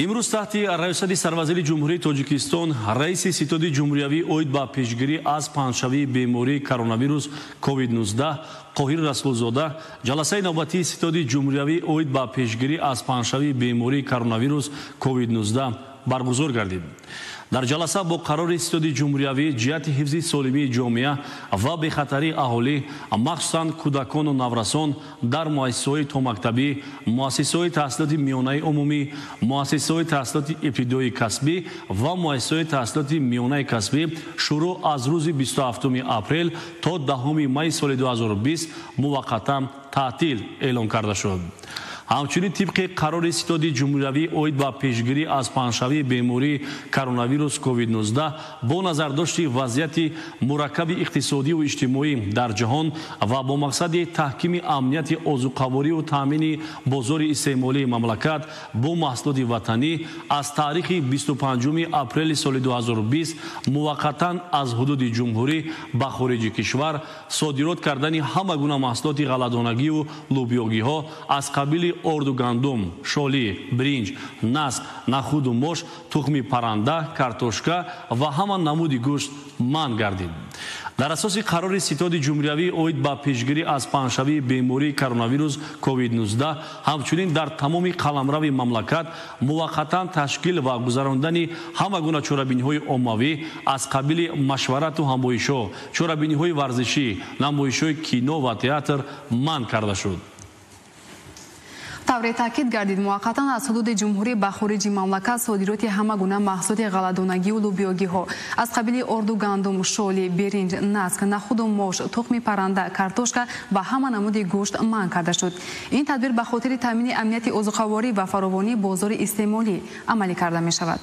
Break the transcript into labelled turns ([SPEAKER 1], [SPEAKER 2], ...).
[SPEAKER 1] Имрӯз таҳти раёсати сарвазири Ҷумҳурии Тоҷикистон, раиси Ситоди ҷумҳуриявӣ оид ба пешгирӣ аз паҳншавии бемории коронавирус COVID-19 Қоҳир Расулзода ҷаласаи навбатии Ситоди ҷумҳуриявӣ оид ба пешгирӣ аз паҳншавии бемории коронавирус COVID-19 баргузор гардид. Дар ҷаласа бо қарори Ситоди ҷумҳуриявӣ ҷиҳати ҳифзи солимии ҷомеа ва бехатарии аҳолӣ, махсусан кӯдакону наврасон дар муассисаҳои томактабӣ, муассисаҳои таҳсилоти миёнаи умумӣ, муассисаҳои таҳсилоти ибтидоии касбӣ ва муассисаҳои таҳсилоти миёнаи касбӣ шурӯъ аз рӯзи 27 апрел то 10 майи соли 2020 муваққатан таътил эълон карда шуд. Ҳамчунин тибқи қарори Ситоди ҷумҳуриявӣ оид ба пешгирӣ аз паҳншавии бемории коронавирус COVID-19 бо назардошти вазъияти мураккаби иқтисодиву иҷтимоӣ дар ҷаҳон ва бо мақсади таҳкими амнияти озуқавориву таъмини бозори истеъмолии мамлакат бо маҳсулоти ватанӣ аз таърихи 25 апрели соли 2020 муваққатан аз ҳудуди ҷумҳурӣ ба хориҷи кишвар содирот кардани ҳама гуна маҳсулоти ғалладонагиву лӯбиёгиҳо аз қабили орду гандум, шолӣ, биринҷ, наск, нахуду мош, тухми парранда, картошка ва ҳама намуди гӯшт манъ гардид. Дар асоси қарори Ситоди ҷумҳуриявӣ оид ба пешгирӣ аз паҳншавии бемории коронавирус COVID-19 ҳамчунин дар тамоми қаламрави мамлакат муваққатан ташкил ва гузарондани ҳама гуна чорабиниҳои оммавӣ аз қабили машварату ҳамоишҳо, чорабиниҳои варзишӣ, намоишҳои кино ва театр манъ карда шуд.
[SPEAKER 2] Тавре таъкид гардид, муваққатан аз ҳудуди ҷумҳурӣ ба хориҷи мамлакат содироти ҳама гуна маҳсулоти ғалладонагиву лӯбиёгиҳо аз қабили орду гандум, шолӣ, биринҷ, наск, нахуду мош, тухми парранда, картошка ва ҳама намуди гӯшт манъ карда шуд. Ин тадбир ба хотири таъмини амнияти озуқаворӣ ва фаровонии бозори истеъмолӣ амалӣ карда мешавад.